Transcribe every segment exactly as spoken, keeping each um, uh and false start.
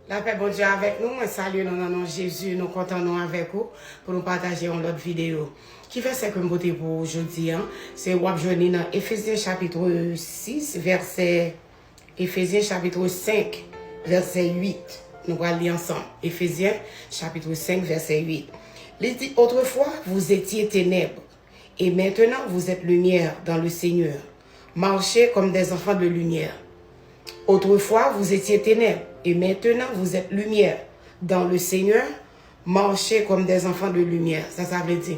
Lapè Bondye avèk nou, mwen salye nou nan non Jezi, nou kontan nou avèk ou pou nou pataje yon lòt videyo. Ki vèsè ke m pote pou ou jodi a? Se w ap jwenn li nan Efezyen chapit sis, vèsè, Efezyen chapit senk, vèsè uit. Nou pral li ansanm. Efezyen chapit senk, vèsè uit. Li di, autrefois, vous étiez ténèbres, et maintenant vous êtes lumière dans le Seigneur. Marchez comme des enfants de lumière. Autrefois, vous étiez ténèbres, et maintenant vous êtes lumière dans le Seigneur. Marchez comme des enfants de lumière. Sa, sa vle di,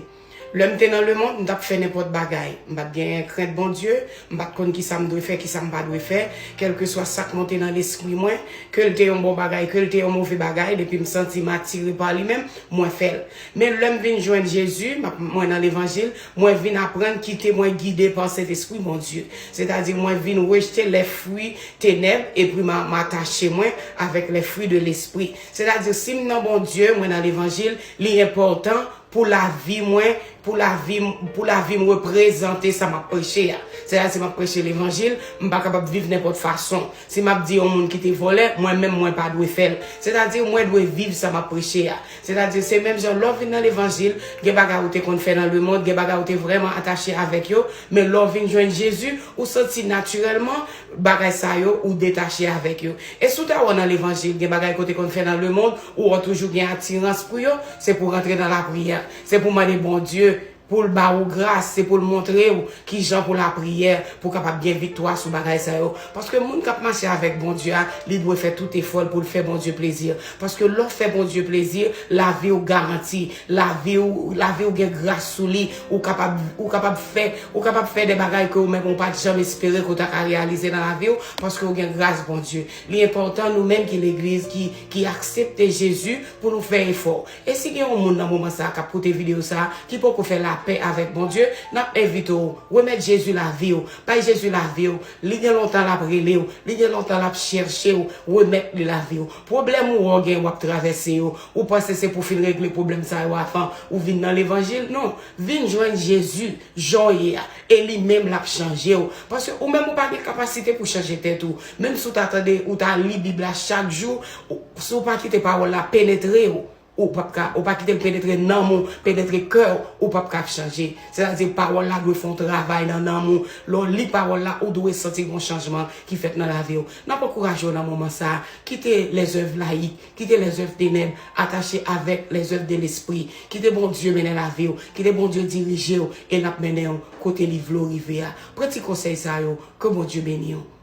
lè m te nan lemonn, m t ap fè nenpòt bagay. M pa t gen krent Bondye, m pa t konn ki sa m dwe fè, ki sa m pa dwe fè. Kèlkeswa sa k monte nan lespri mwen, ke l te yon bon bagay, ke l te yon move bagay, depi m santi m atire pa li menm, mwen fè l. Men lè m vin jwenn Jezi, m ap, mwen nan levanjil, mwen vin aprann kite mwen gide pa Sentespri Bondye. Sètadi, mwen vin rejte lè fwi tenèb, epi m a, m atache mwen avèk lè fwi de lespri. Sètadi, si m nan Bondye, mwen nan levanjil, li enpòtan pou lavi mwen, pou lavi m, pou lavi m reprezante sa m ap preche a. Sètadi, si m ap preche levanjil, m pa kapab viv nenpòt fason. Si m ap di yon moun kite vòlè, mwen menm mwen pa dwe fè l. Sètadi, mwen dwe viv sa m ap preche a. Sètadi, se menm jan lè w vin nan levanjil, gen bagay ou te konn fè nan lemonn, gen bagay ou te vrèman atache avèk yo, men lè w vin jwenn Jezi, ou santi natirèlman bagay sa yo, ou detache avèk yo. E si w ta wè nan levanjil, gen bagay ke w te konn fè nan lemonn, ou wè w toujou gen atirans pou yo, se pou w rantre nan lapriyè. Se pou w mande Bondye pou l ba ou gras, se pou l montre w kijan pou lapriyè, pou w kapab gen viktwa sou bagay sa yo. Paske moun k ap mache avèk Bondye a, li dwe fè tout efò l pou l fè Bondye plezi. Paske lè w fè Bondye plezi, lavi w garanti, lavi w, lavi w gen gras sou li, ou kapab, ou kapab fè, ou kapab fè de bagay ke ou menm ou pa t janm espere ke w ta ka reyalize nan lavi w, paske w gen gras Bondye. Li enpòtan nou menm ki legliz, ki, ki aksepte Jezi pou nou fè efò. E si gen yon moun nan moman sa a k ap koute videyo sa a, ki poko fè lapè avèk Bondye, n ap envite w, remèt Jezi lavi w, bay Jezi lavi w, li gen lontan l ap rele w, li gen lontan l ap chèche w, remèt li lavi w. Pwoblèm ou wè w gen, w ap travèse yo, ou panse se pou w fin regle pwoblèm sa yo avan ou vin nan levanjil? Non, vin jwenn Jezi jan w ye a, e li menm l ap chanje w. Paske ou menm ou pa gen kapasite pou chanje tèt ou. Menm si w ta tande, ou ta li Bib la chak jou, ou, si w pa kite pawòl la penetre w, ou p ap ka, ou pa kite l penetre nanm ou, penetre kè w, ou p ap ka chanje. Sètadi pawòl la dwe fè yon travay nan nanm ou. Lè w li pawòl la, ou dwe santi yon chanjman ki fèt nan lavi w. N ap ankouraje w nan moman sa a. Kite lèzèv layik, kite lèzèv tenèb atache avèk lèzèv de lespri. Kite Bondye mennen lavi w, kite Bondye dirije w, e l ap mennen w kote li vle w rive a. Pran ti konsèy sa yo, ke Bondye beni w.